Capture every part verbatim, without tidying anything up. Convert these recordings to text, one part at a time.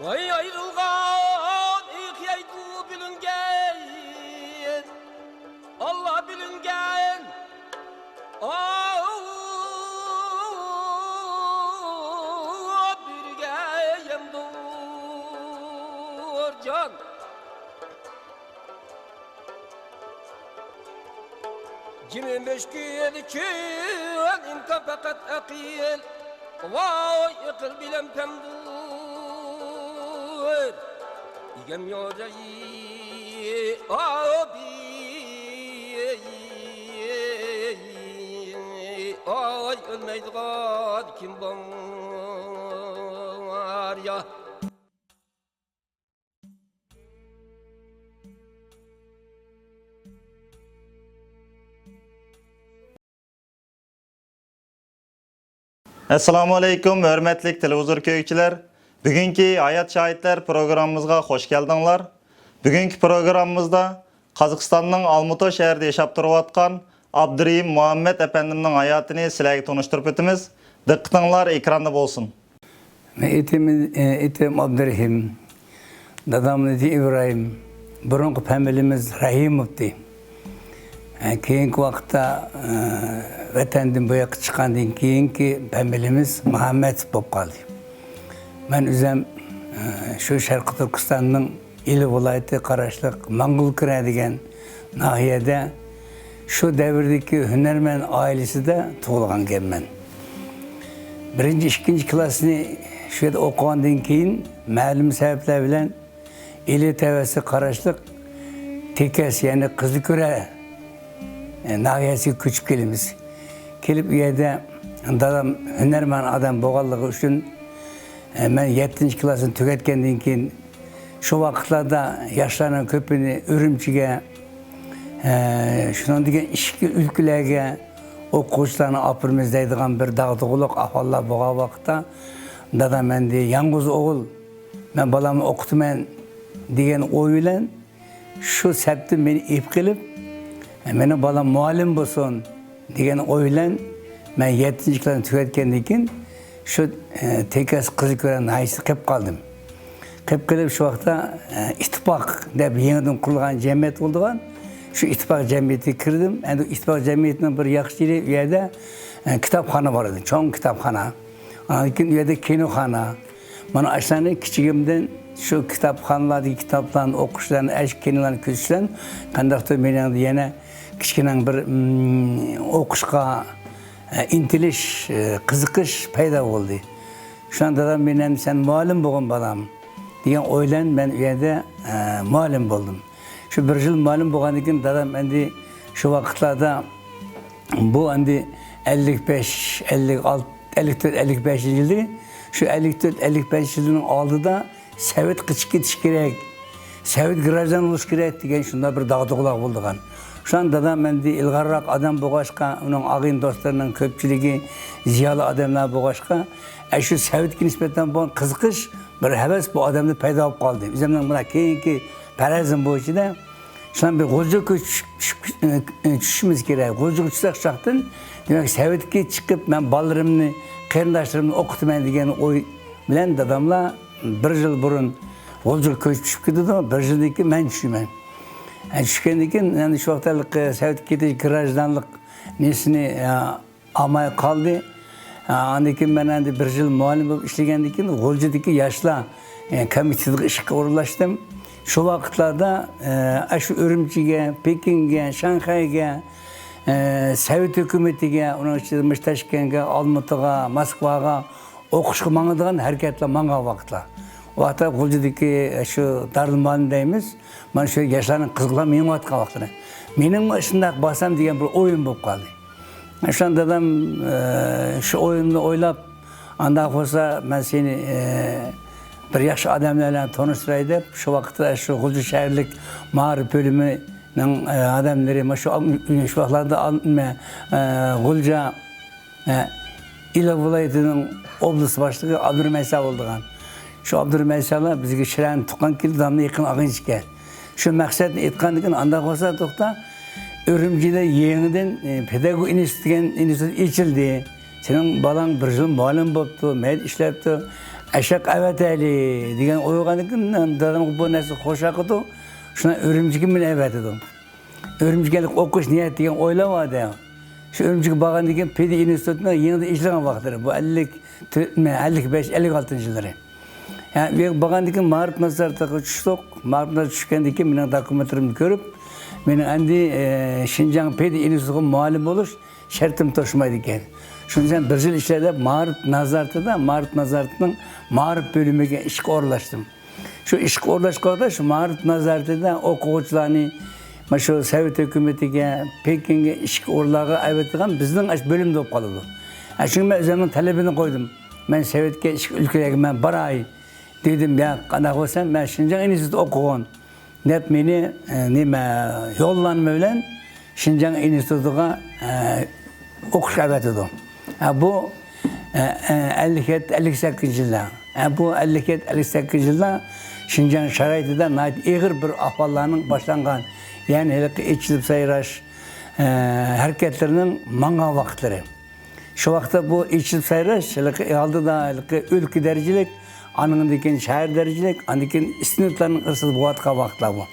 ۋاي ئايرىلغان ئىقيايدۇ بىلىنگەن، ئاللا بىلىنگەن. ئاۋۇ بىرگە يەمدۇر جان. جىمى مۈشكۈل چۈن ئىمكان پەقەت ئەقىل. ۋاي ئەقىل بىلەن پەمدۇر. ئىگەم يوجايى ئابى. ئاي ئۆلمەيدىغان كىم بار يا؟ ئەسسالامۇ ئەلەيكۇم، ھۆرمەتلىك تېلېۋىزور كۆرگۈچىلەر! بۈگۈنكى ھايات شاھىتلار پروگراممىمىزغا خوش كەلدىڭلار. بۈگۈنكى پروگراممىمىزدا قازاقىستاننىڭ ئالمۇتا شەھىرىدە ياشاپ تۇرۇۋاتقان ئابدۇرېھىم مۇھەممەت ئەپەندىمنىڭ ھاياتىنى سىلەرگە تونۇشتۇرۇپ ئۆتىمىز. دىققىتىڭلار ئېكراندا بولسۇن. مەن ئېتىم، ئېتىم ئابدۇرېھىم، دادامنىڭ ئېتى ئىبراھىم، بۇرۇنقى پەمىلىمىز رەھىموۋتى. كېيىنكى ۋاقىتتا، ۋەتەندىن بۇ ياققا چىققاندىن كېيىنكى پەمىلىمىز مۇھەممەتوف بولۇپ قالدى. مەن ئۆزۈم، شۇ شەرقىي تۈركىستاننىڭ ئىلى ۋىلايىتىگە قاراشلىق ماڭغۇلكۈرە دېگەن ناھىيەدە شۇ دەۋردىكى ھۈنەرمەن ئائىلىسىدە تۇغۇلغانكەنمەن. بىرىنچى، ئىككىنچى كىلاسنى شۇ يەردە ئوقۇغاندىن كېيىن، مەلۇم سەۋەبلەر بىلەن ئىلى تەۋەسىگە قاراشلىق تېكەس، يەنى قىزىلكۈرە، ئە، ناھىيەسىگە كۆچۈپ كېلىمىز. كېلىپ، ئۇ يەردە دادام ھۈنەرمەن ئادەم بولغانلىقى ئۈچۈن، ئە، مەن يەتتىنچى كىلاسنى تۈگەتكەندىن كېيىن، شۇ ۋاقىتلاردا ياشلارنىڭ كۆپىنى ئۈرۈمچىگە، ئە، شۇنىڭدىن كېيىن ئىچكى ئۆلكىلەرگە ئوقۇغۇچىلارنى ئاپىرىمىز دەيدىغان بىر داغدۇغىلىق ئەھۋاللار بولغان ۋاقىتتا، دادام ئەمدى يالغۇز ئوغۇل، مەن بالامنى ئوقۇتىمەن دېگەن ئوي بىلەن، شۇ سەپتىن مېنى ئېلىپ قېلىپ، مېنىڭ بالام مۇئەللىم بولسۇن دېگەن ئوي بىلەن، مەن يەتتىنچى كىلاسنى تۈگەتكەندىن كېيىن، شۇ، ئە، تېكەس قىزىلكۈرە ناھىيەسىدە قېلىپ قالدىم. قېلىپ قېلىپ، شۇ ۋاقىتتا، ئە، ئىتتىپاق دەپ يېڭىدىن قۇرۇلغان جەمئىيەت بولىدىغان، شۇ ئىتتىپاق جەمئىيىتىگە كىردىم. ئەمدى ئىتتىپاق جەمئىيىتىنىڭ بىر ياخشى يېرى، ئۇ يەردە، ئە، كىتابخانا بار ئىدى، چوڭ كىتابخانا. ئاندىن كېيىن ئۇ يەردە كىنوخانا. مانا ئاشۇلارنى كىچىكىمدىن شۇ كىتابخانىلاردىكى كىتابلارنى ئوقۇش بىلەن، ئاشۇ كىنولارنى كۆزىتىش بىلەن قانداقتۇر مېنىڭدە يەنە كىچىكىنەڭ بىر، ئىم، ئوقۇشقا، ئە، ئىنتىلىش، ئە، قىزىقىش پەيدا بولدى. شۇڭا دادام مېنى، «سەن مۇئەللىم بولغىن، بالام» دېگەن ئوي بىلەن مەن ئۇ يەردە، ئە، مۇئەللىم بولدۇم. شۇ بىر يىل مۇئەللىم بولغاندىن كېيىن دادام ئەمدى شۇ ۋاقىتلاردا، بۇ ئەمدى ئەللىك بەش، ئەللىك ئالتە، ئەللىك تۆت، ئەللىك بەشىنچى يىلى، شۇ ئەللىك تۆت، ئەللىك بەش يىلىنىڭ ئالدىدا سوۋېتقا چىقىپ كېتىش كېرەك، سوۋېت گراژدان بولۇش كېرەك دېگەن شۇنداق بىر داغدۇغىلار بولىدىغان. شۇڭا دادام ئەمدى ئىلغارراق ئادەم بولغاچقا، ئۇنىڭ ئاغىنە دوستلىرىنىڭ كۆپچىلىكى زىيالىي ئادەملەر بولغاچقا، ئە، شۇ سوۋېتكە نىسبەتەن بولغان قىزىقىش، بىر ھەۋەس بۇ ئادەمدە پەيدا بولۇپ قالدى. ئۆزۈمنىڭ مانا كېيىنكى پەرەزىم بويىچە، شۇنداق بىر غۇلجىغا كۆچۈپ، چۈشۈپ، چۈشۈپ، چۈشۈشىمىز كېرەك. غۇلجىغا چۈشسەك، شۇ ۋاقىتتىن، دېمەك، سوۋېتكە چىقىپ، مەن بالىلىرىمنى، قېرىنداشلىرىمنى ئوقۇتىمەن دېگەن ئوي بىلەن داداملار بىر يىل بۇرۇن غۇلجىغا كۆچۈپ چۈشۈپ كېتىدۇ، بىر يىلدىن كېيىن مەن چۈشىمەن. ئە، چۈشكەندىن كېيىن، يەنى شۇ ۋاقىتلىق سوۋېتكە كېتىش گراژدانلىق نېسىنى، ئە، ئالماي قالدى. ئە، ئاندىن كېيىن مەن ئەمدى بىر يىل مۇئەللىم بولۇپ ئىشلىگەندىن كېيىن، غۇلجىدىكى ياشلار، ئە، كومىتېتىغا ئىشقا ئورۇنلاشتىم. شۇ ۋاقىتلاردا، ئە، ئاشۇ ئۈرۈمچىگە، پېكىنگە، شاڭخەيگە، ئە، سوۋېت ھۆكۈمىتىگە، ئۇنىڭ ئىچىدە مۇشۇ تاشكەنتكە، ئالمۇتىغا، موسكۋاغا ئوقۇشقا ماڭىدىغان ھەرىكەتلەر ماڭغان ۋاقىتلار. ئۇ ۋاقىتتا غۇلجىدىكى شۇ دارىلمۇئەللىم دەيمىز، مانا شۇ ياشلارنىڭ قىزغىنلاپ مېڭىۋاتقان ۋاقتىدا، مېنىڭمۇ شۇنداق بارسام دېگەن بىر ئويۇم بولۇپ قالدى. شۇڭا دادام، ئە، شۇ ئويۇمنى ئويلاپ، ئانداق بولسا مەن سېنى، ئە، بىر ياخشى ئادەملەر بىلەن تونۇشتۇراي دەپ، شۇ ۋاقىتتا شۇ غۇلجا شەھەرلىك مائارىپ بۆلۈمىنىڭ، ئە، ئادەملىرى، مانا شۇ، شۇ ۋاقىتلاردا ئال-، نېمە، ئە، غۇلجا، ئە، ئىلى ۋىلايىتىنىڭ ئوبلاست باشلىقى ئابدۇرېھىم ئەيسا بولىدىغان. شۇ ئابدۇرېھىم ئەيسالار بىزگە شىرەن تۇغقان كېلىدۇ، دادامنىڭ يېقىن ئاغىنىسى ئىكەن. شۇ مەقسەتنى ئېيتقاندىكىن، ئانداق بولسا توختا، ئۈرۈمچىدە يېڭىدىن، ئى، پېداگوگىك ئىنستىتۇت دېگەن ئىنستىتۇت ئېچىلدى. سېنىڭ بالاڭ بىر يىل مۇئەللىم بوپتۇ، مەيدە ئىشلەپتۇ. ئەشەق ئەۋەتەيلى دېگەن ئويغاندىن كېيىن، دادامغا بۇ نەرسە خوش ياقىدۇ. شۇنىڭ ئۈرۈمچىگە مېنى ئەۋەتىدۇ. ئۈرۈمچىگە ئوقۇش نىيەت دېگەن ئويلار بار ئىدى. شۇ ئۈرۈمچىگە بارغاندىن كېيىن پېدى ئىنستىتۇتىنىڭ يېڭىدىن ئېچىلغان ۋاقىتلىرى. بۇ ئەللىك تۆت، ئەللىك بەش، ئەللىك ئالتىنچى يىللىرى. ھە، بۇ يەرگە بارغاندىن كېيىن مائارىپ نازارىتىغا چۈشتۇق. مائارىپ نازارىتىغا چۈشكەندىن كېيىن مېنىڭ دوكۇمېنتلىرىمنى كۆرۈپ، مېنىڭ ئەمدى، ئە، شىنجاڭ پېدى ئىنستىتۇتىغا مۇئەللىم بولۇش شەرتىم توشمايدىكەن. شۇنىڭ ئۈچۈن بىر يىل ئىشلە دەپ، مائارىپ نازارىتىدا، مائارىپ نازارىتىنىڭ مائارىپ بۆلۈمىگە ئىشقا ئورۇنلاشتىم. شۇ ئىشقا ئورۇنلاشقاندا شۇ مائارىپ نازارىتىدا ئوقۇغۇچىلارنى مانا شۇ سوۋېت ھۆكۈمىتىگە، پېكىنگە، ئىشقا ئورۇنلارغا ئەۋەتىدىغان بىزنىڭ ئاشۇ بۆلۈمدە بولۇپ قالىدۇ. ھە، شۇڭا مەن ئۆزۈمنىڭ تەلىپىنى قويدۇم. مەن سوۋېتكە ئىشقا ئۆلكىلەرگە مەن باراي دېدىم. ياق، قانداق بولسا مەن شىنجاڭ ئىنستىتۇتىدا ئوقۇغان. دەپ مېنى، ئە، نېمە، يوللانما بىلەن شىنجاڭ ئىنستىتۇتىغا، ئە، ئوقۇشقا ئەۋەتىدۇ. ئە، بۇ، ئە، ئە، ئەللىك يەتتە، ئەللىك سەككىزىنچى يىللار. ئە، بۇ ئەللىك يەتتە، ئەللىك سەككىزىنچى يىللار شىنجاڭ شارائىتىدا ناھايىتى ئېغىر بىر ئەھۋاللارنىڭ باشلانغان، يەنى ھېلىقى ئېچىلىپ سايراش، ئە، ھەرىكەتلىرىنىڭ ماڭغان ۋاقىتلىرى. شۇ ۋاقىتتا بۇ ئېچىلىپ سايراش ھېلىقى ئالدىدا ھېلىقى ئۆلكە دەرىجىلىك، ئاندىن كېيىن شەھەر دەرىجىلىك، ئاندىن كېيىن ئىستۇدېنتلارنىڭ ئارىسىدا بولۇۋاتقان ۋاقىتلار بۇ.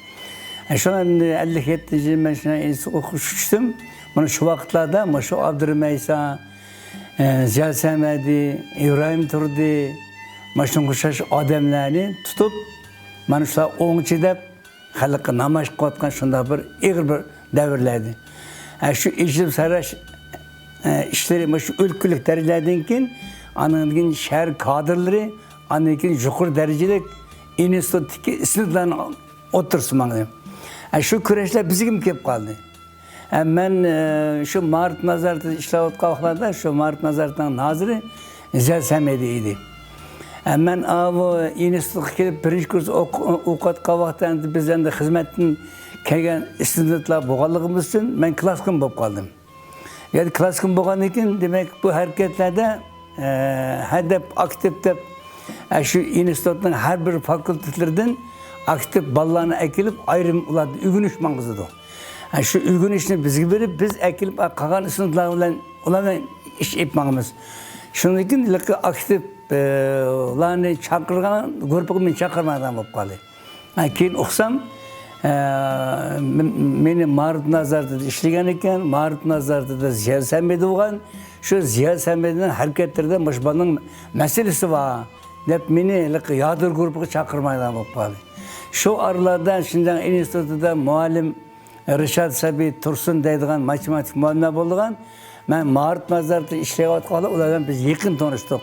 ئە، شۇڭا ئەمدى ئەللىك يەتتىنچى يىلى مەن شۇ ئوقۇشقا چۈشتۈم. مانا شۇ ۋاقىتلاردا مانا شۇ ئابدۇرېھىم ئەيسا، ئە، زىيا سەمەدى، ئىبراھىم تۇردى، مانا شۇنىڭغا ئوخشاش ئادەملەرنى تۇتۇپ، مانا شۇلار ئوڭچى دەپ، خەلققە نامايىش قىلىۋاتقان شۇنداق بىر ئېغىر بىر دەۋرلەردە. ئە، شۇ ئېچىلىپ سايراش، ئە، ئىشلىرى مۇشۇ ئۆلكىلىك دەرىجىلەردىن كېيىن، ئاندىن كېيىن شەھەر كادىرلىرى، ئاندىن كېيىن يۇقىرى دەرىجىلىك ئىنستىتۇتتىكى ئىستۇدېنتلارنىڭ ئوتتۇرىسى ماڭدى. ئە، شۇ كۈرەشلەر بىزگىمۇ كېلىپ قالدى. ئە، مەن، ئە، شۇ مائارىپ نازارىتىدا ئىشلەۋاتقان ۋاقىتلاردا شۇ مائارىپ نازارىتىنىڭ نازىرى زىيا سەمەدى ئىدى. ئە، مەن ئاۋۇ ئىنستىتۇتقا كېلىپ بىرىنچى كۇرس ئوق-، ئوقۇۋاتقان ۋاقىتتا ئەمدى بىز ئەمدى خىزمەتتىن كەلگەن ئىستۇدېنتلار بولغانلىقىمىز ئۈچۈن مەن كلاسكوم بولۇپ قالدىم. يەنى كلاسكوم بولغاندىن كېيىن، دېمەك، بۇ ھەرىكەتلەردە، ئە، ھەدەپ، ئاكتىپ دەپ، ئە، شۇ ئىنستىتۇتنىڭ ھەر بىر فاكۇلتېتلىرىدىن ئاكتىپ بالىلارنى ئەكېلىپ، ئايرىم ئۇلاردا ئۆگىنىش ماڭغۇزىدۇ. ئە، شۇ ئۆگىنىشنى بىزگە بېرىپ، بىز ئەكېلىپ، ئە، قالغان ئىستۇدېنتلار بىلەن، ئۇلار بىلەن ئىش ئېلىپ ماڭىمىز. شۇندىن كېيىن ھېلىقى ئاكتىپ، ئە، لارنى چاقىرغان گۇرۇپپىغا مېنى چاقىرمايدىغان بولۇپ قالدى. ھە، كېيىن ئۇقسام، ئە، م-، مېنى مائارىپ نازارىتىدا ئىشلىگەن ئىكەن، مائارىپ نازارىتىدا زىيا سەمەدى بولغان، شۇ زىيا سەمەدىنىڭ ھەرىكەتلىرىدە مۇشۇ بالىنىڭ مەسىلىسى بار، دەپ مېنى ھېلىقى يادىر گۇرۇپپىغا چاقىرمايدىغان بولۇپ قالدى. شۇ ئارىلاردا شىنجاڭ ئىنستىتۇتىدا مۇئەللىم رىشات سەبىي تۇرسۇن دەيدىغان ماتېماتىك مۇئەللىملەر بولىدىغان. مەن مائارىپ نازارىتىدا ئىشلەۋاتقانلار، ئۇلار بىلەن بىز يېقىن تونۇشتۇق.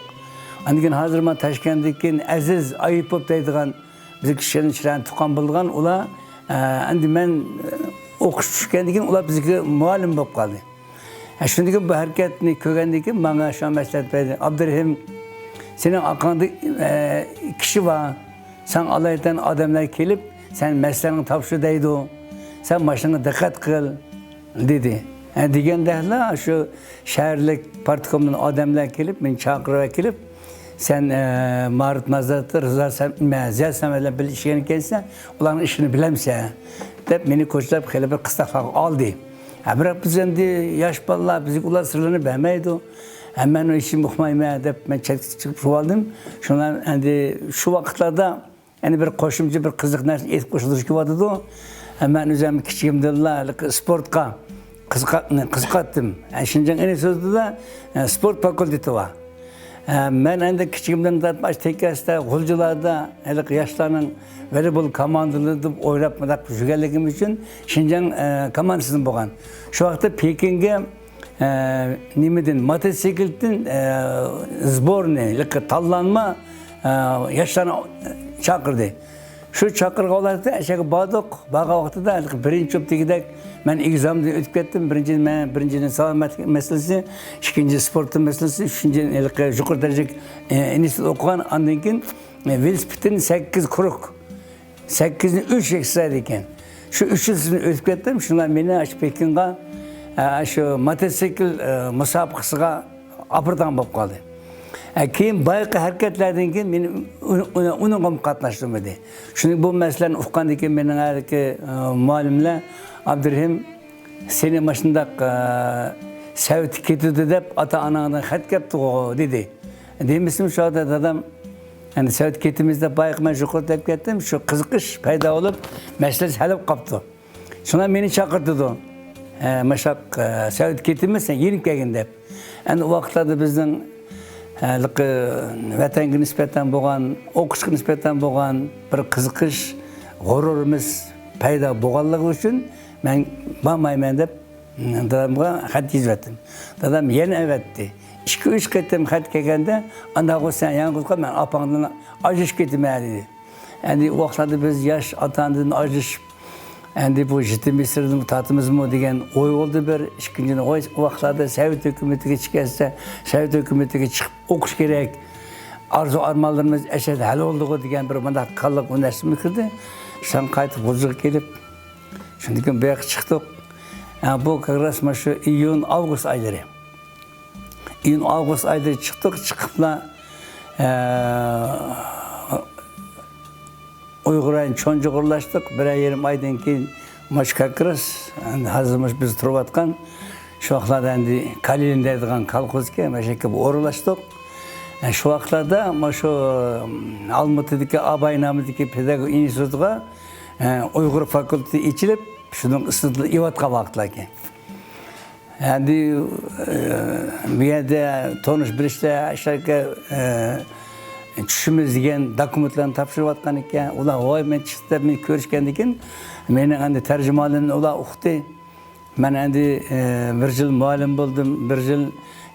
ئاندىن كېيىن ھازىر مانا تاشكەنتتىكى ئەزىز ئايۇپوف دەيدىغان بىزگە كىشىنى چىرايىنى تۇغقان بولىدىغان ئۇلار، ئە، ئەمدى مەن، ئە، ئوقۇش چۈشكەندىن كېيىن ئۇلار بىزگە مۇئەللىم بولۇپ قالدى. ئە، شۇندىن كېيىن بۇ ھەرىكەتنى كۆرگەندىن كېيىن ماڭا شۇ مەسلىھەت بەردى. ئابدۇرېھىم، سېنىڭ ئارقاڭدا، ئە، كىشى بار. ساڭا ئالايىتەن ئادەملەر كېلىپ، سەن مەسىلەڭنى تاپشۇر دەيدۇ. سەن ماشىنىڭغا دىققەت قىل، دېدى. ھە، دېگەندەكلا شۇ شەھەرلىك پارتكومدىن ئادەملەر كېلىپ، مېنى چاقىرىپ ئەكېلىپ، سەن، ئە، مائارىپ نازارىتى رىزا سەم-، نېمە، زىيا سەمەت بىلەن بىللە ئىشلىگەن ئىكەنسەن، ئۇلارنىڭ ئىشىنى بىلەمسەن؟ دەپ مېنى كوچىلاپ خېلى بىر قىستاقلارغا ئالدى. ھە، بىراق بىز ئەمدى ياش بالىلار، بىزگە ئۇلار سىرلىرىنى بەرمەيدۇ. ھە، مەن ئۇنى ھېچنېمە ئۇقمايمەن دەپ مەن چەتكە چىقىپ تۇرۇۋالدىم. شۇڭا ئەمدى شۇ ۋاقىتلاردا يەنە بىر قوشۇمچە بىر قىزىق نەرسىنى ئېيتىپ قويسا دۇرۇس كېلىۋاتىدۇ. ھە، مەن ئۆزۈم كىچىكىمدىنلا ھېلىقى ئىسپورتقا قىزىقا-، قىزىقاتتىم. ھە، شىنجاڭ ئىنستىتۇتىدا، ھە، ئىسپورت فاكۇلتېتى بار. ھە، مەن ئەمدى كىچىكىمدىن تارتىپ ئاشۇ تېكەستە، غۇلجىلاردا ھېلىقى ياشلارنىڭ ۋولېيبول كوماندىلىرى دەپ ئويلاپ مۇنداق يۈرگەنلىكىم ئۈچۈن شىنجاڭ، ھە، كوماندىسىدىن بولغان. شۇ ۋاقىتتا پېكىنگە ئە، نېمىدىن، موتوسىكلىتتىن، ئە، سبورنى، ھېلىقى تاللانما، ئە، ياشلارنى چاقىردى. شۇ چاقىرغان ۋاقىتتا ئەشەگە باردۇق. بارغان ۋاقتىدا ھېلىقى بىرىنچى چوپتىكىدەك مەن ئېگزامېندىن ئۆتۈپ كەتتىم. بىرىنچى، مەن بىرىنچىدىن سالامەتلىك مەسىلىسى، ئىككىنچى سپورت مەسىلىسى، ئۈچىنچى ھېلىقى يۇقىرى دەرىجىلىك، ئە، ئىنستىتۇت ئوقۇغان. ئاندىن كېيىن، ئە، ۋېلىسىپىتتىن سەككىز كۇرۇك. سەككىزنى ئۈچ ئېكسىرسايز ئىكەن. شۇ ئۈچىنچىسىنى ئۆتۈپ كەتتىم. شۇنداق مېنى ئاشۇ پېكىنغا، ئە، شۇ موتوسىكل، ئە، مۇسابىقىسىغا ئاپىرىدىغان بولۇپ قالدى. ئە، كېيىن بايىقى ھەرىكەتلەردىن كېيىن مېنى ئۇ-، ئۇ-، ئۇنىڭغىمۇ قاتناشتۇرمىدى. شۇنى بۇ مەسىلىنى ئۇققاندىن كېيىن مېنىڭ ھېلىقى، ئە، مۇئەللىملەر، «ئابدۇرېھىم، سېنى ماشۇنداق، ئە، سەۋەتكە كېتىدۇ دەپ ئاتا-ئاناڭدىن خەت كەپتىغۇ» دېدى. دېمىسىمۇ شۇ ۋاقىتتا دادام، ئەمدى سوۋېتكە كېتىمىز دەپ بايىقى مەن يۇقىرىدا دەپ كەتتىم، شۇ قىزىقىش پەيدا بولۇپ، مەسىلىسى ھەل بولۇپ قاپتۇ. شۇڭا مېنى چاقىرتىدۇ. ئە، ماشاق، ئە، سوۋېتكە كېتىمىز، سەن يېنىپ كەلگىن دەپ. ئەمدى ئۇ ۋاقىتلاردا بىزنىڭ ھېلىقى ۋەتەنگە نىسبەتەن بولغان، ئوقۇشقا نىسبەتەن بولغان بىر قىزىقىش، غۇرۇرىمىز پەيدا بولغانلىقى ئۈچۈن مەن بارمايمەن دەپ دادامغا خەت يېزىۋەتتىم. دادام يەنە ئەۋەتتى. ئىككى، ئۈچ قېتىم خەت كەلگەندە، ئانداققۇ سەن يالغۇز قال، مەن ئاپاڭدىن ئاجرىشىپ كېتىمەن دېدى. ئەمدى ئۇ ۋاقىتلاردا بىز ياش ئاتا-ئانىدىن ئاجرىشىپ، ئەمدى بۇ يېتىم يېسىرىنى تارتىمىزمۇ دېگەن ئوي بولدى بىر. ئىككىنچىدىن، ئۇ ۋاقىتلاردا سوۋېت ھۆكۈمىتىگە چىقىپ كەتسە، سوۋېت ھۆكۈمىتىگە چىقىپ ئوقۇش كېرەك. ئارزۇ-ئارمانلىرىمىز ئەشەدە ھەل بولدىغۇ دېگەن بىر مۇنداق كاللىغا ئۇ نەرسىمۇ كىردى. سەن قايتىپ غۇلجىغا كېلىپ، شۇندىن كېيىن بۇ ياققا چىقتۇق. ھە، بۇ كاك راس مانا شۇ ئىيۇن، ئاۋغۇست ئايلىرى. ئىيۇن، ئاۋغۇست ئايلىرى چىقتۇق، چىقىپلا، ئە، ئۇيغۇر رايونى چونجۇغا ئورۇنلاشتۇق. بىرەر يېرىم ئايدىن كېيىن مانا شۇ كاك راس، ئەمدى ھازىر مۇشۇ بىز تۇرۇۋاتقان، شۇ ۋاقىتلاردا ئەمدى كالىلىن دەيدىغان كالخوزكەن، مانا شۇ يەرگە ئورۇنلاشتۇق. ئە، شۇ ۋاقىتلاردا مانا شۇ، ئالمۇتىدىكى ئاباي نامىدىكى پېداگوگىكا ئىنستىتۇتىغا، ئە، ئۇيغۇر فاكۇلتېتى ئېچىلىپ، شۇنىڭ ئىستىدىيە ئېۋاتقان ۋاقىتلاركەن. ئەمدى، ئە، بۇ يەردە تونۇش بىلىشتە ئىشلارغا، ئە، چۈشىمىز دېگەن دوكۇمېنتلارنى تاپشۇرۇۋاتقان ئىكەن. ئۇلار، ۋاي، مەن چىقتى دەپ مېنى كۆرۈشكەندىن كېيىن، مېنىڭ ئەمدى تەرجىمانىمنى ئۇلار ئۇقتى. مەن ئەمدى، ئە، بىر يىل مۇئەللىم بولدۇم، بىر يىل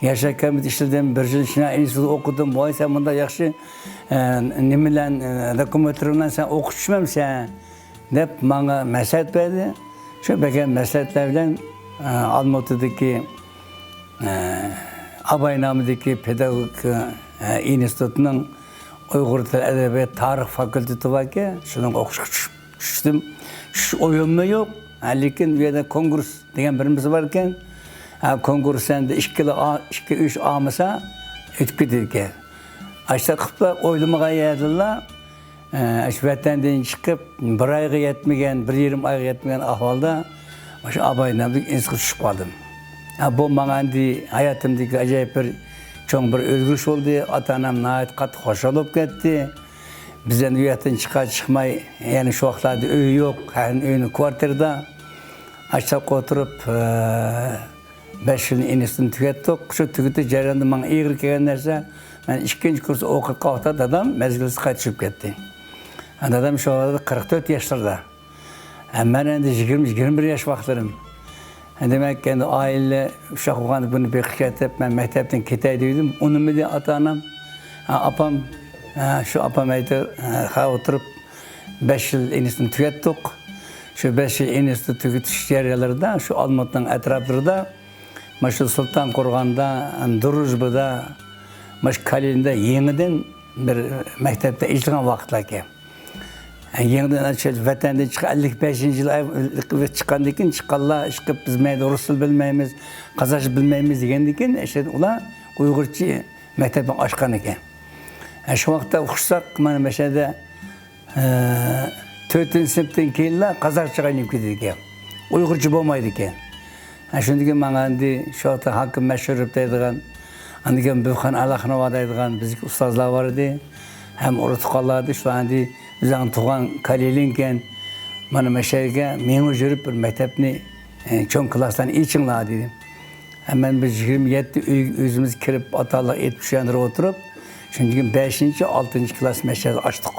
ياشار كومىتېتىدا ئىشلىدىم، بىر يىل شىنجاڭ ئىنستىتۇتىدا ئوقۇدۇم. ۋاي، سەن مۇنداق ياخشى، ئە، نېمە بىلەن، ئە، دوكۇمېنتلىرىڭ بىلەن سەن ئوقۇتقۇچىمەمسەن؟ دەپ ماڭا مەسلىھەت بەردى. شۇ بەرگەن مەسلىھەتلەر بىلەن، ئە، ئالمۇتىدىكى، ئە، ئاباي نامىدىكى پېداگوگىكا، ئە، ئىنستىتۇتىنىڭ ئۇيغۇر تىل ئەدەبىيات تارىخ فاكۇلتېتى باركەن، شۇنىڭغا ئوقۇشقا چۈش-، چۈشتۈم. چۈشۈش ئويۇممۇ يوق. ھە، لېكىن ئۇ يەردە كونكۇرس دېگەن بىر نېمىسى باركەن. ھە، كونكۇرس ئەمدى ئىككىلا ئا-، ئىككى، ئۈچ ئالمىسا ئۆتۈپ كېتىدىكەن. ئاشۇنداق قىلىپلا ئويلىمىغان يەردىنلا، ئە، شۇ ۋەتەندىن چىقىپ، بىر ئايغا يەتمىگەن، بىر يېرىم ئايغا يەتمىگەن ئەھۋالدا مۇشۇ ئاباي نامىدىكى ئىنستىتۇتقا چۈشۈپ قالدىم. ھە، بۇ ماڭا ئەمدى ھاياتىمدىكى ئاجايىپ بىر چوڭ بىر ئۆزگىرىش بولدى. ئاتا-ئانام ناھايىتى قاتتىق خۇشال بولۇپ كەتتى. بىز ئەمدى ئۇ ياقتىن چىقار چىقماي، يەنە شۇ ۋاقىتلاردا ئۆي يوق، ھەر ئۆينىڭ كۋارتىرىدا ئاشۇنداق ئولتۇرۇپ، ئە، بەش يىلنى ئىنستىتۇتنى تۈگەتتۇق. شۇ تۈگىتىش جەريانىدا ماڭا ئېغىر كەلگەن نەرسە، مەن ئىككىنچى كۇرس ئوقۇۋاتقان ۋاقىتتا دادام مەزگىلسىز قايتا چۈشۈپ كەتتى. دادام شۇ ۋاقىتتا قىرىق تۆت ياشلىرىدا. ھە، مەن ئەمدى يىگىرمە، يىگىرمە بىر ياش ۋاقىتلىرىم. ھە، دېمەك، ئەمدى ئائىلە ئۇششاق بولغاندا بۇنى بېقىش كېرەك دەپ، مەن مەكتەپتىن كېتەي دېدىم. ئۇنىمىدى ئاتا-ئانام. ھە، ئاپام، ھە، شۇ ئاپام ئەيتە، ھە، ئولتۇرۇپ بەش يىل ئىنستىتۇتنى تۈگەتتۇق. شۇ بەش يىل ئىنستىتۇت تۈگىتىش جەريانلىرىدا شۇ ئالمۇتىنىڭ ئەتراپلىرىدا، مانا شۇ سۇلتان قورغاندا، دۇرۇژبىدا، مانا شۇ كالىنىدا يېڭىدىن بىر مەكتەپتە ئېچىلغان ۋاقىتلاركەن. يېڭىدىن ئاشۇ ۋەتەندىن چىقىپ، ئەللىك بەشىنچى يىل ئاي-، چىققاندىن كېيىن، چىققانلار ئىشقىلىپ، بىز مەيدە رۇس تىلى بىلمەيمىز، قازاقچە بىلمەيمىز دېگەندىن كېيىن، ئىشقىلىپ ئۇلار ئۇيغۇرچە مەكتەپنى ئاچقان ئىكەن. شۇ ۋاقىتتا ئۇقساق، مانا مەشەدە، ئە، تۆتىنچى سىنىپتىن كېيىنلا قازاقچىغا ئايلىنىپ كېتىدىكەن. ئۇيغۇرچە بولمايدىكەن. ھە، شۇندىن كېيىن ماڭا ئەمدى شۇ ۋاقىتتا ھاكىم مەشرىپ دەيدىغان، ئاندىن كېيىن بۈۋخان ئالاخناۋا دەيدىغان بىزدىكى ئۇستازلار بار ئىدى. ھەم ئۇرۇق تۇغقانلار ئىدى. شۇلار ئەمدى ئۆزۈڭنىڭ تۇغان كالىلىڭكەن، مانا مەشەگە مېڭىپ يۈرۈپ بىر مەكتەپنى، ئە، چوڭ كىلاسلارنى ئېچىڭلار دېدى. ھە، مەن بىز يىگىرمە يەتتە ئۆي ئۆزىمىز كىرىپ، ئاتالىق ئېيتىپ شۇ يەردە ئولتۇرۇپ، شۇندىن كېيىن بەشىنچى، ئالتىنچى كىلاس مەشەدە ئاچتۇق.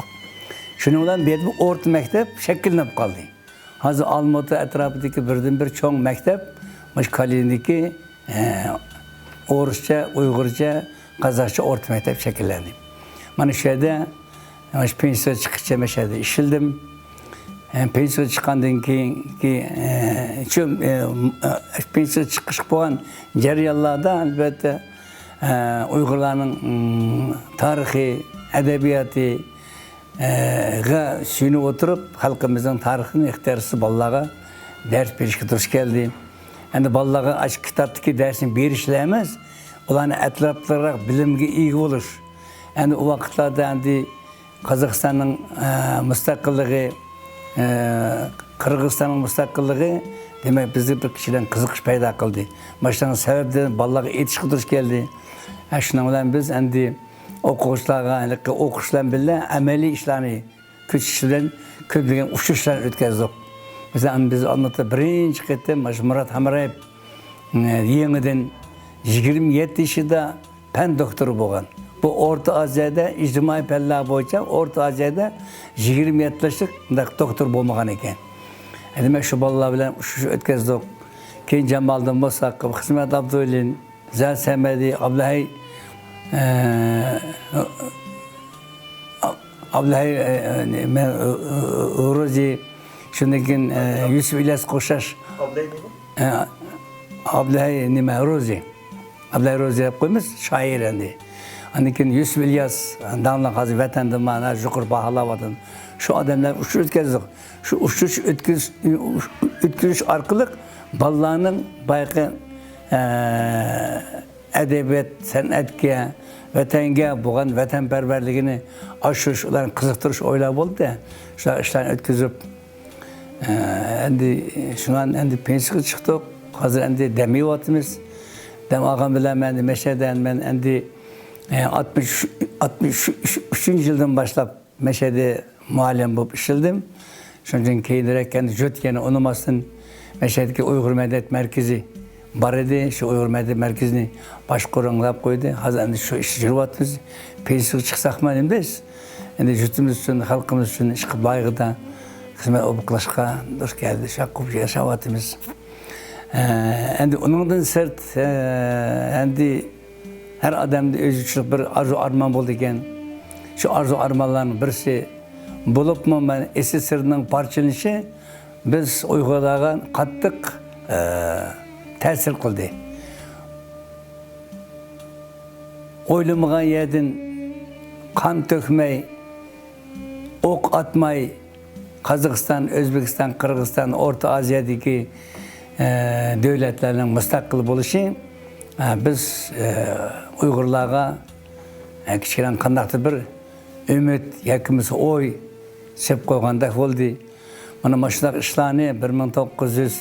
شۇنىڭ بىلەن بۇ يەردە بىر ئورتا مەكتەپ شەكىللىنىپ قالدى. ھازىر ئالمۇتا ئەتراپىدىكى بىردىنبىر چوڭ مەكتەپ مۇشۇ كالىنىدىكى، ئە، ئورۇسچە، ئۇيغۇرچە، قازاقچە ئورتا مەكتەپ شەكىللەندى. مانا شۇ يەردە، مانا شۇ پېنسىيىگە چىققىچە مانا شۇ يەردە ئىشلىدىم. ئە، پېنسىيىگە چىققاندىن كېيىنكى، ئە، شۇ، ئە، ئە، پېنسىيىگە چىقىش بولغان جەريانلاردا، ئەلۋەتتە، ئە، ئۇيغۇرلارنىڭ، ئىم، تارىخى، ئەدەبىياتى، ئە، غا سۆيۈنۈپ ئولتۇرۇپ، خەلقىمىزنىڭ تارىخىنى ئىختىيارسىز بالىلارغا دەرس بېرىشكە تۇرۇش كەلدى. ئەمدى بالىلارغا ئاشۇ كىتابتىكى دەرسنى بېرىشلا ئەمەس، ئۇلارنى ئەتراپلىقراق بىلىمگە ئىگە بولۇش. ئەمدى ئۇ ۋاقىتلاردا ئەمدى قازاقىستاننىڭ، ئە، مۇستەقىللىقى، ئە، قىرغىزىستاننىڭ مۇستەقىللىقى، دېمەك، بىزدە بىر كىشىلەرنىڭ قىزىقىش پەيدا قىلدى. مانا شۇنىڭ سەۋەبىدىن بالىلارغا ئېيتىشقا تۇرۇش كەلدى. ئە، شۇنىڭ بىلەن بىز ئەمدى ئوقۇغۇچىلارغا ھېلىقى ئوقۇش بىلەن بىللە ئەمەلىي ئىشلارنى كۆرسىتىش بىلەن كۆپلىگەن ئۇچرىشىشلارنى ئۆتكۈزدۇق. مەسىلەن، بىز ئالمۇتىدا بىرىنچى قېتىم مۇشۇ مۇرات ھامرايېۋ، ئە، يېڭىدىن يىگىرمە يەتتە يېشىدا پەن دوكتورى بولغان. بۇ ئورتا ئازىيادا ئىجتىمائىي پەنلەر بويىچە ئورتا ئازىيادا يىگىرمە يەتتە ياشلىق بۇنداق دوكتور بولمىغان ئىكەن. دېمەك، شۇ بالىلار بىلەن ئۇچرىشىش ئۆتكۈزدۇق. كېيىن جامالىدىن مۇساقىپ، خىزمەت ئابدۇلىن، زەر سەمەدى، ئابدۇلھەي، ئە، ئابدۇلھەي، ئە، ئە، نېمە، ئە، ئە، روزى، شۇندىن كېيىن، ئە، يۈسۈپ ئىلياسقا ئوخشاش، ئابدۇلھەي نېمە؟ ئە، ئابدۇلھەي نېمە، روزى. ئابدۇلھەي روزى دەپ قويىمىز، شائىر ئەمدى. ئاندىن كېيىن يۈسۈپ ئىلياس، داڭلىق ھازىر ۋەتەندە مانا يۇقىرى باھالاۋاتىدۇ. شۇ ئادەملەر ئۇچۇر ئۆتكۈزدۇق. شۇ ئۇچۇر ئۆتكۈز-، ئۆتكۈزۈش ئارقىلىق بالىلارنىڭ بايىقى، ئە، ئەدەبىيات، سەنئەتكە، ۋەتەنگە بولغان ۋەتەنپەرۋەرلىكىنى ئاشۇرۇش، ئۇلارنى قىزىقتۇرۇش ئويلار بولدى. شۇ ئىشلارنى ئۆتكۈزۈپ، ئە، ئەمدى شۇنىڭ ئەمدى پېنسىيىگە چىقتۇق. ھازىر ئەمدى دەم ئېلىۋاتىمىز. دەم ئالغان بىلەن مەن ئەمدى مەشەدە مەن ئەمدى، ئە، ئاتمىش، ئاتمىش ئۈچىنچى يىلدىن باشلاپ مەشەدە مۇئەللىم بولۇپ ئىشلىدىم. شۇنىڭ ئۈچۈن كېيىنرەك ئەمدى جۇت يەنە ئۇنىماستىن مەشەدىكى ئۇيغۇر مەدەنىيەت مەركىزى بار ئىدى. شۇ ئۇيغۇر مەدەنىيەت مەركىزىنى باشقۇرۇڭ دەپ قويدى. ھازىر ئەمدى شۇ ئىشتا يۈرۈۋاتىمىز. پېنسىيىگە چىقساقمۇ نېمە دەيسىز؟ ئەمدى يۇرتىمىز ئۈچۈن، خەلقىمىز ئۈچۈن ئىش قىلىپ لايىقىدا خىزمەت ئوبۇقلاشقا دۇر كەلدى. شۇ قىلىپ ياشاۋاتىمىز. ئە، ئەمدى ئۇنىڭدىن سىرت، ئە، ئەمدى ھەر ئادەمدە ئۆزى ئۈچۈن بىر ئارزۇ ئارمان بولىدىكەن. شۇ ئارزۇ ئارمانلارنىڭ بىرسى بولۇپمۇ مەن ئېسېسسرنىڭ پارچىلىنىشى بىز ئۇيغۇرلارغا قاتتىق، ئە، تەسىر قىلدى. ئويلىمىغان يەردىن قان تۆكمەي، ئوق ئاتماي، قازاقىستان، ئۆزبېكىستان، قىرغىزىستان، ئورتا ئازىيادىكى، ئە، دۆلەتلەرنىڭ مۇستەقىل بولۇشى، ئە، بىز، ئە، ئۇيغۇرلارغا، ئە، كىچىككىنە قانداقتۇر بىر ئۈمىد ياكى بولمىسا ئوي سېلىپ قويغاندەك بولدى. مانا مۇشۇنداق ئىشلارنى بىر مىڭ توققۇز يۈز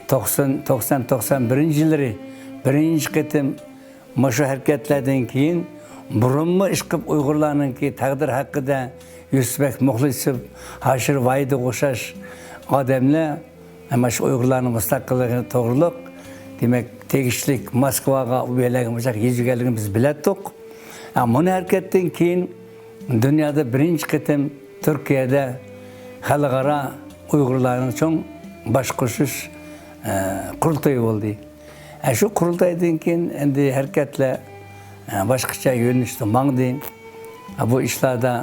توقسان، توقسان، توقسان بىرىنچى يىللىرى بىرىنچى قېتىم مۇشۇ ھەرىكەتلەردىن كېيىن بۇرۇنمۇ ئىشقىلىپ ئۇيغۇرلارنىڭكى تەقدىرى ھەققىدە يۈسۈپبەك مۇخلىسوف، ھاشىر ۋاھىدىغا ئوخشاش ئادەملەر مانا شۇ ئۇيغۇرلارنىڭ مۇستەقىللىقى توغرۇلۇق، دېمەك، تېگىشلىك موسكۋاغا، ئۇ يەرلەرگە مۇشۇنداق يېزىۋەرگەنلىكىنى بىز بىلەتتۇق. ئە، مۇنۇ ھەرىكەتتىن كېيىن دۇنيادا بىرىنچى قېتىم تۈركىيەدە خەلقئارا ئۇيغۇرلارنىڭ چوڭ باش قوشۇش، ئە، قۇرۇلتىيى بولدى. ئە، شۇ قۇرۇلتايدىن كېيىن ئەمدى ھەرىكەتلەر، ئە، باشقىچە يۆنىلىشتە ماڭدى. ئە، بۇ ئىشلاردا،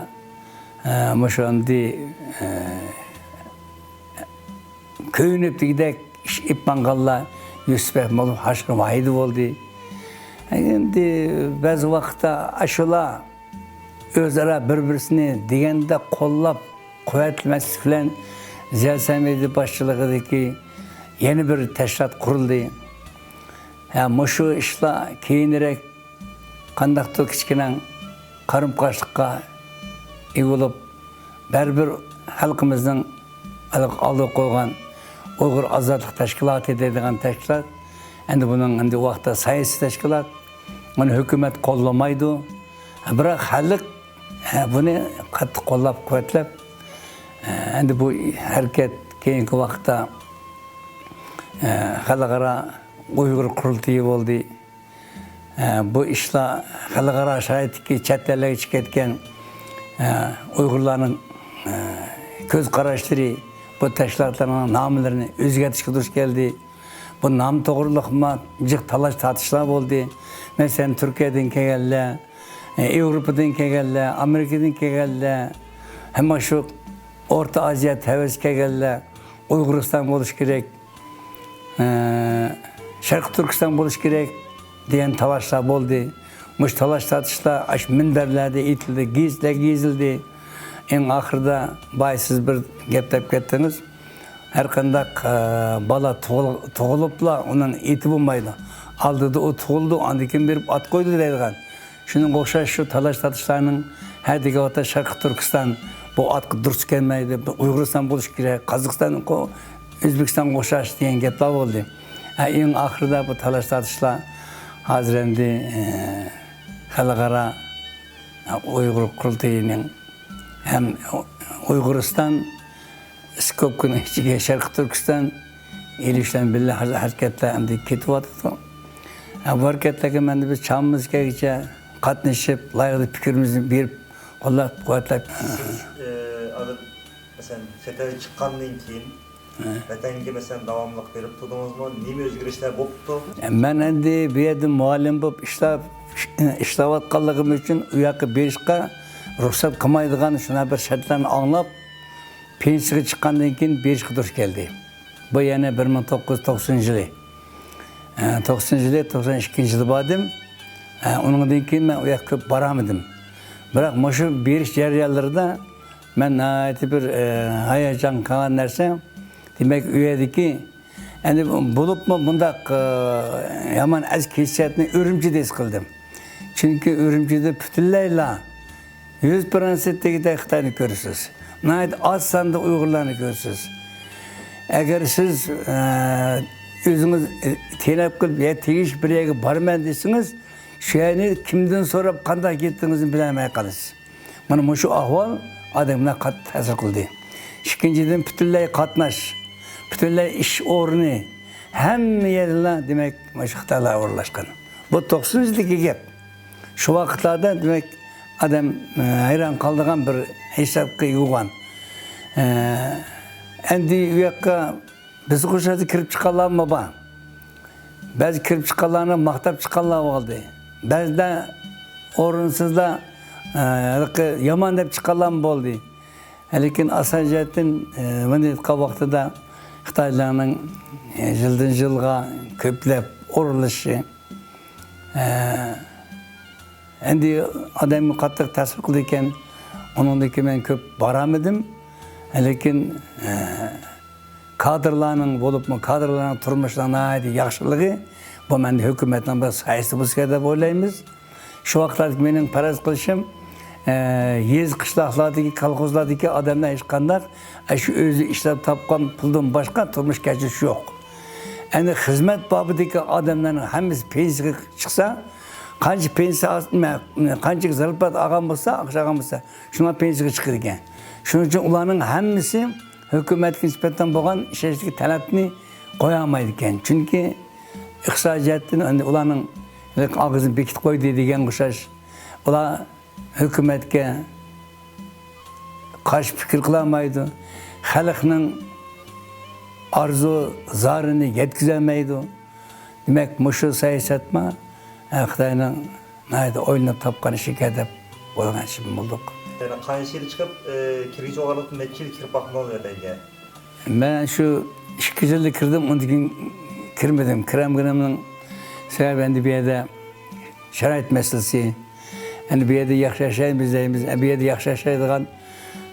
ئە، مۇشۇ ئەمدى، ئە، كۆرۈنۈپ دېگۈدەك ئىش ئېلىپ ماڭغانلار يۈسۈپ ئەخمەتوف، ھاشىر ۋاھىدى بولدى. ئەمدى بەزى ۋاقىتتا ئاشۇلار ئۆزئارا بىر-بىرسىنى دېگەندە قوللاپ قۇۋۋەتلىمەسلىك بىلەن زىيا سەمىدى باشچىلىقىدىكى يەنە بىر تەشكىلات قۇرۇلدى. ھە، مۇشۇ ئىشلار كېيىنرەك قانداقتۇر كىچىككىنە قارىمۇقارشىلىققا ئىگە بولۇپ، بەرىبىر خەلقىمىزنىڭ ئالدىغا قويغان ئۇيغۇر ئازادلىق تەشكىلاتى دەيدىغان تەشكىلات، ئەمدى بۇنىڭ ئەمدى ئۇ ۋاقىتتا ساياسىي تەشكىلات، ئۇنى ھۆكۈمەت قوللىمايدۇ. بىراق خەلق، ھە، بۇنى قاتتىق قوللاپ قۇۋۋەتلەپ، ئەمدى بۇ ھەرىكەت كېيىنكى ۋاقىتتا، ھە، خەلقئارا ئۇيغۇر قۇرۇلتىيى بولدى. ئە، بۇ ئىشلار خەلقئارا شارائىتتىكى چەت ئەللەرگە چىقىپ كەتكەن، ئە، ئۇيغۇرلارنىڭ، ئە، كۆز قاراشلىرى، بۇ تەشكىلاتلارنىڭ ناملىرىنى ئۆزگەرتىشكە دۇچ كەلدى. بۇ نام توغرۇلۇقمۇ جىق تالاش تارتىشلار بولدى. مەسىلەن، تۈركىيەدىن كەلگەنلەر، ئە، ياۋروپادىن كەلگەنلەر، ئامېرىكىدىن كەلگەنلەر، ھەممە شۇ ئورتا ئازىيا تەۋەسى كەلگەنلەر، ئۇيغۇرىستان بولۇش كېرەك، ئە، شەرقىي تۈركىستان بولۇش كېرەك دېگەن تالاشلار بولدى. مۇشۇ تالاش تارتىشلار ئاشۇ مۇنبەرلەردە ئېيتىلدى، گېزىتلەرگە يېزىلدى. ئەڭ ئاخىرىدا بايا سىز بىر گەپ دەپ كەتتىڭىز. ھەرقانداق، ئە، بالا تۇغۇل-، تۇغۇلۇپلا ئۇنىڭ ئېتى بولمايدۇ. ئالدىدا ئۇ تۇغۇلىدۇ، ئاندىن كېيىن بېرىپ ئات قويىدۇ دەيدىغان. شۇنىڭغا ئوخشاش شۇ تالاش تارتىشلارنىڭ ھە دېگەن ۋاقىتتا شەرقىي تۈركىستان بۇ ئاتقا دۇرۇس كەلمەيدۇ، بۇ ئۇيغۇرىستان بولۇش كېرەك، قازاقىستان، ئۆزبېكىستانغا ئوخشاش دېگەن گەپلەر بولدى. ھە، ئەڭ ئاخىرىدا بۇ تالاش تارتىشلار ھازىر ئەمدى، ئە، خەلقئارا ئۇيغۇر قۇرۇلتىيىنىڭ ھەم ئۇيغۇرىستان، سكوپكىنىڭ ئىچىگە شەرقىي تۈركىستان ئېلىش بىلەن بىللە ھەر-، ھەرىكەتلەر ئەمدى كېتىۋاتىدۇ. ھە، بۇ ھەرىكەتلەرگە مەن بىز چامىمىز كەلگىچە قاتنىشىپ، لايىقىدا پىكرىمىزنى بېرىپ، قوللاپ-قۇۋۋەتلەپ. سىز، ئە، ھازىر، مەسىلەن، چەت ئەلگە چىققاندىن كېيىن، ھە، ۋەتەنگە، مەسىلەن، داۋاملىق بېرىپ تۇردىڭىزمۇ؟ نېمە ئۆزگىرىشلەر بوپتۇ؟ مەن ئەمدى بۇ يەردە مۇئەللىم بولۇپ ئىشلەپ، ئىشلەۋاتقانلىقىم ئۈچۈن ئۇ ياققا بېرىشقا رۇخسەت قىلمايدىغان شۇنداق بىر شەرتلەرنى ئاڭلاپ، پېنسىيەگە چىققاندىن كېيىن بېرىشقا توغرا كەلدى. بۇ يەنە بىر مىڭ توققۇز يۈز توقسىنىنچى يىلى. ئە، توقسىنىنچى يىلى، توقسان ئىككىنچى يىلى باردىم. ئە، ئۇنىڭدىن كېيىن مەن ئۇ ياققا كۆپ بارالمىدىم. بىراق مۇشۇ بېرىش جەريانلىرىدا مەن ناھايىتى بىر، ئە، ھاياجان قالغان نەرسە، دېمەك، ئۇ يەردىكى، ئەمدى بولۇپمۇ بۇنداق، ئە، يامان ئەس كېسەتنى ئۈرۈمچىدە ھېس قىلدىم. چۈنكى ئۈرۈمچىدە پۈتۈنلەيلا يۈز پىرسەنت دېگۈدەك خىتاينى كۆرىسىز. ناھايىتى ئاز ساندا ئۇيغۇرلارنى كۆرىسىز. ئەگەر سىز، ئە، ئۆزىڭىز، ئە، تەلەپ قىلىپ يا تېگىشلىك بىر يەرگە بارىمەن دېسىڭىز، شۇ يەرنى كىمدىن سوراپ قانداق كەتتىڭىزنى بىلەلمەي قالىسىز. مانا مۇشۇ ئەھۋال ئادەمگە قاتتىق تەسىر قىلدى. ئىككىنچىدىن، پۈتۈنلەي قاتناش، پۈتۈنلەي ئىش ئورنى، ھەممە يەردىلا، دېمەك، مۇشۇ خىتايلار ئورۇنلاشقان. بۇ توقسىنىنچى يىلدىكى گەپ. شۇ ۋاقىتلاردا، دېمەك، ئادەم، ئە، ھەيران قالىدىغان بىر ھېسسىياتقا ئىگە بولغان. ئە، ئەمدى ئۇ ياققا بىزگە ئوخشاش كىرىپ چىققانلارمۇ بار. بەزى كىرىپ چىققانلارنى ماختاپ چىققانلار بولدى. بەزىدە ئورۇنسىزلا، ئە، ھېلىقى يامان دەپ چىققانلارمۇ بولدى. لېكىن ئاساسىي جەھەتتىن، ئە، مەن ئېيتقان ۋاقتىدا خىتايلارنىڭ، ئە، يىلدىن يىلغا كۆپلەپ ئورۇنلىشىشى، ئە، ئەمدى ئادەمگە قاتتىق تەسىر قىلىدىكەن. ئۇنىڭدىن كېيىن مەن كۆپ بارالمىدىم. لېكىن، ئە، كادىرلارنىڭ، بولۇپمۇ كادىرلارنىڭ تۇرمۇشىنىڭ ناھايىتى ياخشىلىقى، بۇ مەندە ھۆكۈمەتنىڭ بىر سايىسى بولسا كېرەك دەپ ئويلايمىز. شۇ ۋاقىتلاردا مېنىڭ پەرەز قىلىشىم، ئە، يېزا، قىشلاقلاردىكى، كالخوزلاردىكى ئادەملەر ھېچقانداق، ئە، شۇ ئۆزى ئىشلەپ تاپقان پۇلدىن باشقا تۇرمۇش كەچۈرۈشى يوق. ئەمدى خىزمەت بابىدىكى ئادەملەرنىڭ ھەممىسى پېنسىيەگە چىقسا، قانچە پېنسىيە ئالسا، نېمە، قانچە زارپات ئالغان بولسا، ئاقچا ئالغان بولسا، شۇنىڭ پېنسىيىگە چىقىدىكەن. شۇنىڭ ئۈچۈن ئۇلارنىڭ ھەممىسى ھۆكۈمەتكە نىسبەتەن بولغان ئىشەنچلىك تەلەپنى قويالمايدىكەن. چۈنكى ئىقتىسادىي جەھەتتىن ئەمدى ئۇلارنىڭ ئاغزىنى بېكىتىپ قويدى دېگەنگە ئوخشاش. ئۇلار ھۆكۈمەتكە قارشى پىكىر قىلالمايدۇ. خەلقنىڭ ئارزۇ زارىنى يەتكۈزەلمەيدۇ. دېمەك، مۇشۇ سىياسەتمۇ، ئە، خىتاينىڭ ناھايىتى ئويلىنىپ تاپقان ئىشىكەن دەپ بولغان ئىشىم بولدۇق. يەنى قانچە يىل چىقىپ، ئە، كىرگۈچى بولغانلىقتىن نەچچە يىل كىرىپ باقمىدىڭىز ۋەتەنگە؟ مەن شۇ ئىككى يىلدا كىردىم، ئۇندىن كېيىن كىرمىدىم. كىرەلمىگىنىمنىڭ سەۋەبى ئەمدى بۇ يەردە شارائىت مەسىلىسى. ئەمدى بۇ يەردە ياخشى ياشايمىز دەيمىز. بۇ يەردە ياخشى ياشايدىغان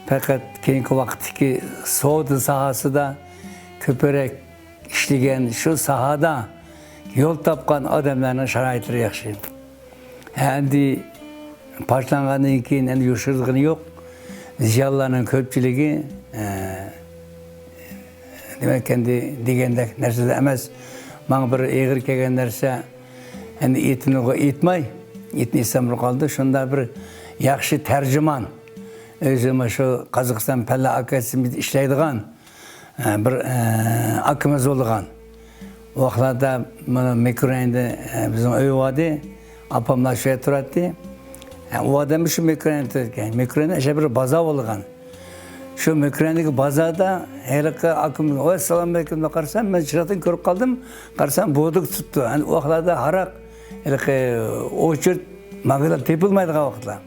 پەقەت كېيىنكى ۋاقىتتىكى سودا ساھەسىدە كۆپرەك ئىشلىگەن، شۇ ساھەدە يول تاپقان ئادەملەرنىڭ شارائىتلىرى ياخشى. ئەمدى پارچىلانغاندىن كېيىن ئەمدى يوشۇرىدىغىنى يوق. زىيانلارنىڭ كۆپچىلىكى، ئە، دېمەك، ئەمدى دېگەندەك نەرسىلەر ئەمەس. ماڭا بىر ئېغىر كەلگەن نەرسە، ئەمدى ئېتىنىغۇ ئېيتماي، ئېتىنى ئېيتسام بىر قالدى. شۇنداق بىر ياخشى تەرجىمان، ئۆزى مۇشۇ قازاقىستان پەنلەر ئاكادېمىيىسىدە ئىشلەيدىغان، ئە، بىر، ئە، ئاكىمىز بولغان. ئۇ ۋاقىتلاردا مانا مىكرورەيوندا، ئە، بىزنىڭ ئۆي بار ئىدى. ئاپاملار شۇ يەردە تۇراتتى. ئە، ئۇ ئادەم شۇ مىكرورەيوندا تۇرىدىكەن. مىكرورەيوندا ئەشە بىر بازار بولغان. شۇ مىكرورەيوندىكى بازاردا ھېلىقى ئاكام، «ۋەي، ئەسسالامۇ ئەلەيكۇم» دەپ قارىسام، مەن چىراغدىن كۆرۈپ قالدىم. قارىسام، بودكا تۇتۇپتۇ. ئەمدى ئۇ ۋاقىتلاردا ھاراق، ھېلىقى ئوچېرت، ماگىلار تېپىلمايدىغان ۋاقىتلار.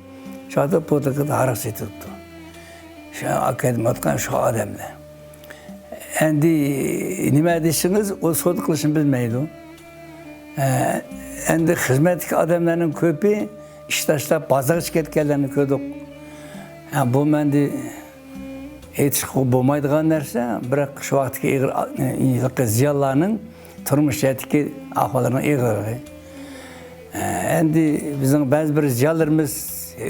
شۇ ۋاقىتتا بودكىدا ھاراق سېتىلىپتۇ. شۇ ئاكىدىم ئاتقان شۇ ئادەملەر. ئەمدى نېمە دېسىڭىز، ئۇ سودا قىلىشنى بىلمەيدۇ. ئە، ئەمدى خىزمەتتىكى ئادەملەرنىڭ كۆپى ئىش تاشلاپ بازارغا چىقىپ كەتكەنلەرنى كۆردۇق. ھە، بۇ مەندە ئېيتىشقا بولمايدىغان نەرسە، بىراق شۇ ۋاقىتتىكى ئېغىر، ئېغىر زىيانلارنىڭ تۇرمۇش جەھەتتىكى ئەھۋاللىرىنىڭ ئېغىرلىقى. ئەمدى بىزنىڭ بەزى بىر زىيالىيلىرىمىز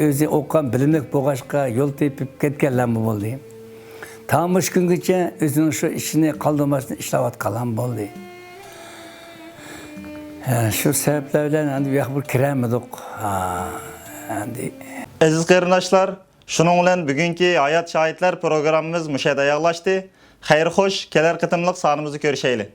ئۆزى ئوقۇغان، بىلىملىك بولغاچقا يول تېپىپ كەتكەنلەرمۇ بولدى. تا مۇشۇ كۈنگىچە ئۆزىنىڭ شۇ ئىشىنى قالدۇرماستىن ئىشلەۋاتقانلارمۇ بولدى. ھە، شۇ سەۋەبلەر بىلەن ئەمدى بۇ ياققا بىر كىرەلمىدۇق. ھا، ئەمدى ئەزىز قېرىنداشلار، شۇنىڭ بىلەن بۈگۈنكى ھايات شاھىتلار پروگراممىمىز مۇشۇ يەردە ئاياغلاشتى. خەير خوش، كېلەر قېتىملىق سانىمىزدا كۆرۈشەيلى.